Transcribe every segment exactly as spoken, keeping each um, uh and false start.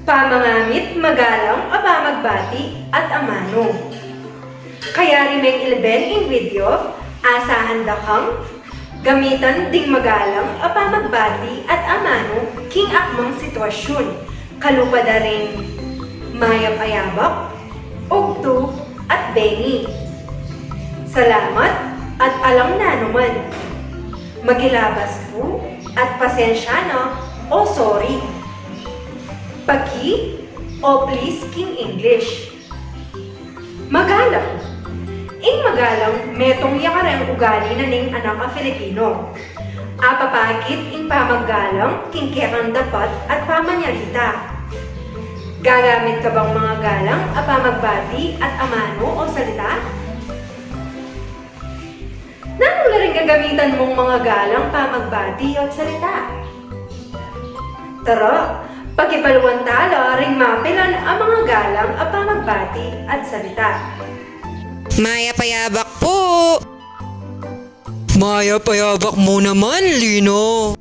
Pamangamit magalang a pamagbati at amanu. Kayari meng ilben ing video, asahan da kang gamitan ding magalang a pamagbati at amanu king akmang sitwasyun. Kalupa da ring mayap a yabak, ugtu, at bengi. Salamat at alang nanuman. Makilabas pu at pasensya na o sorry. Paki o please king English. Magalang. Ing magalang, metung ya kareng ugali na ning anak a Filipino. Apapakit ing pamagalang king kekang dapat at pamanyarita. Gagamit ka bang magalang a pamagbati at amanu o salita? Nanu la ring gagamitan mung magalang pamagbati at salita? Tara, pakipaluan tala ring mapilan a magalang a pamagbati at salita. Mayap a yabak pu. Mayap a yabak mu naman, Lino.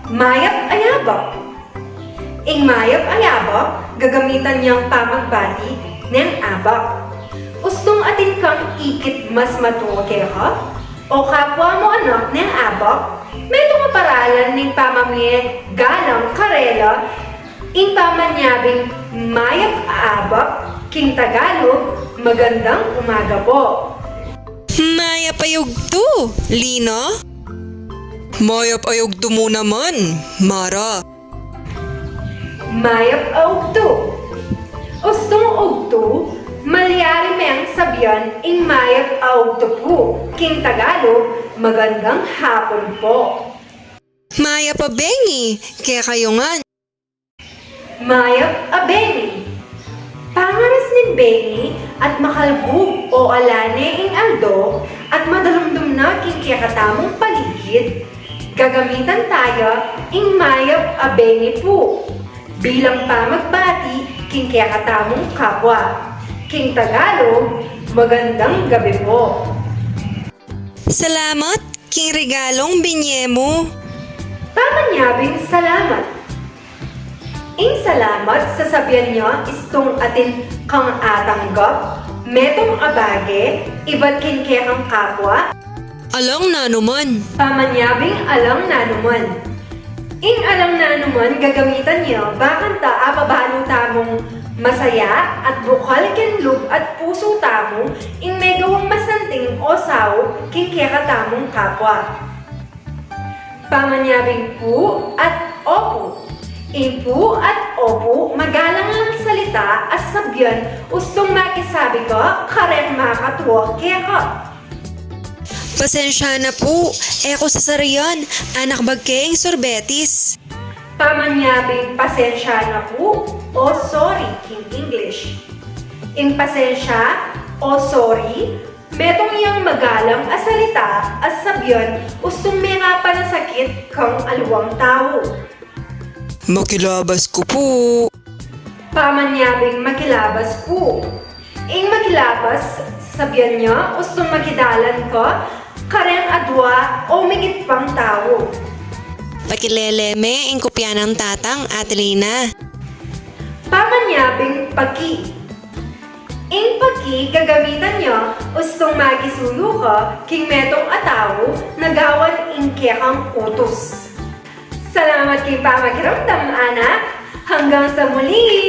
Mayap a yabak. Ing mayap a yabak, gagamitan yang pamagbati neng abak. Ustung atin kang ikit mas matua keka o kapwa mu anak neng abak, metung a paralan ning pamamie galang karela ing pamanyabing mayap a abak king Tagalog, magandang umaga po. Mayap a yugtu, Lino. Mayap a yugtu mu naman, Mara. Mayap a ugtu. Ustung ugtu, malyari meng sabian ing mayap a ugtu pu king Tagalog, magandang hapon po. Mayap a bengi kekayu ngan. Mayap a bengi. Pangaras ning bengi at makalbug o ala ne ing aldo at madalumdum na king kekatamung paligid, gagamitan taya ing mayap a bengi pu bilang pamagbati king kekatamung kapwa. King Tagalog, magandang gabi po. Salamat king regalung binye mu. Pamanyabing salamat. Ing salamat, sasabian ya istung atin kang atanggap metung a bage ibat king kekang kapwa. Alang nanuman. Pamanyabing alang nanuman. Ing alang nanuman gagamitan ya bakanta apabalu tamung masaya at bukal king lub at pusu tamu ing megawang masanting o saup king kekatamung kapwa. Pamanyabing pu at opu. Ing pu at opu, magalang lang salita a sabian ustung makisabi ka kareng makatua keka. Pasensya na pu, e ku sasarian, anak bagke ing sorbetes. Pamanyabing pasensya na pu o sorry king English. Ing pasensya o sorry, metung yang magalang a salita a sabian ustung merapan a sakit kang aliwang tau. Makilabas ku pu. Pamanyabing makilabas ku. Ing makilabas, sabian ya ustung makidalan ka kareng adua o migit pang tau. Pakilele me ing kopya nang tatang, Ate Lina. Pamanyabing paki. Ing paki gagamitan ya ustung makisuyu ka king metung a tau na gawan ing kekang utus. Salamat king pamakiramdam, anak. Hanggang sa muli.